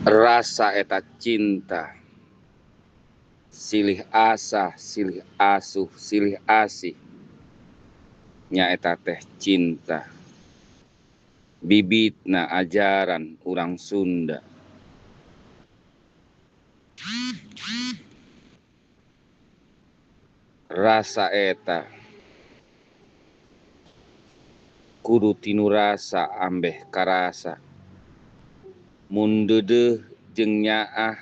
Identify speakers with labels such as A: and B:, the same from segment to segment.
A: Rasa eta cinta silih asah silih asuh silih asih nyaeta teh cinta bibitna ajaran urang Sunda. Rasa eta kudu tinu rasa ambeh karasa mun deudeuh jeung nyaah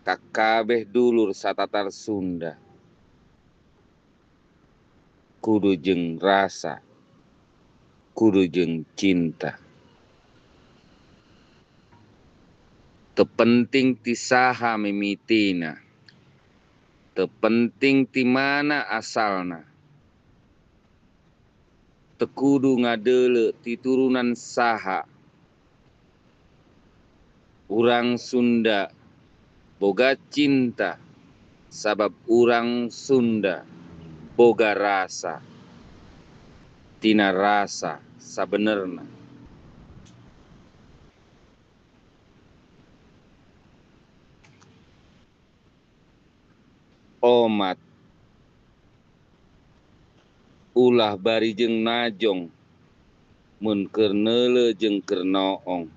A: ka kabeh dulur satatar Sunda kudu jeung rasa kudu jeung cinta. Teu penting ti saha mimitina, teu penting ti mana asalna, teu kudu ngadeuleu ti turunan saha. Urang Sunda boga cinta sabab urang Sunda boga rasa tina rasa sabenerna. Omat ulah bari jeung najong mun keur neuleu jeung keur noong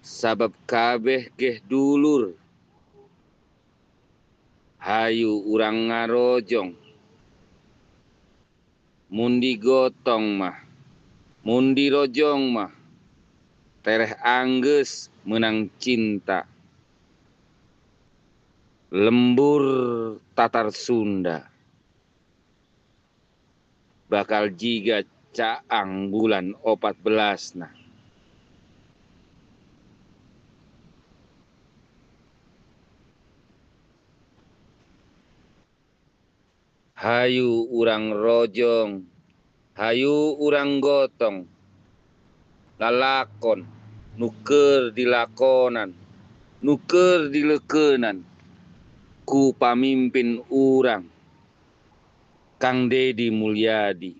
A: sabab kabeh geh dulur. Hayu urang ngarojong mun digotong mah mun dirojong mah tereh anggeus meunang cinta. Lembur tatar Sunda bakal jiga caang bulan 14-na. Hayu urang rojong, hayu urang gotong, lalakon nu keur dilakonan, nu keur dileukeunnan ku pamimpin urang Kang Dedi Mulyadi.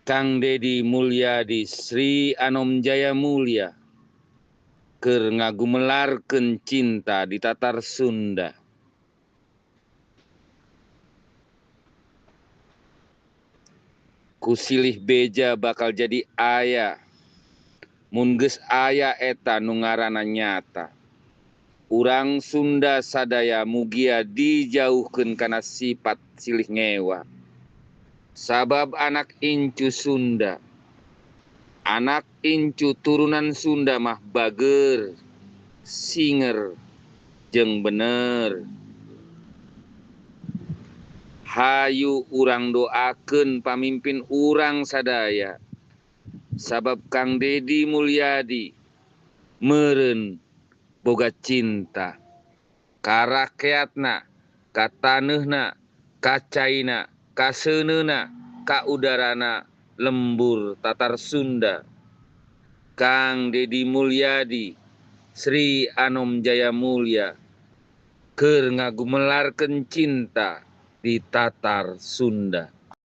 A: Kang Dedi Mulyadi Sri Anom Jaya Mulya keur ngagumelarkeun cinta di tatar Sunda. Ku silih beja bakal jadi aya mun geus aya eta nu ngaranna nyata. Urang Sunda sadaya mugia dijauhkeun kana sifat silih ngewa. Sabab anak incu Sunda, anak incu turunan Sunda mah bager, singer, jeung bener. Hayu urang doakeun pamimpin urang sadaya sabab Kang Dedi Mulyadi meureun boga cinta ka rakyatna, ka taneuhna, ka caina, ka seuneuna, ka udarana lembur tatar Sunda. Kang Dedi Mulyadi Sri Anom Jaya Mulya keur ngagumelarkeun cinta di tatar Sunda.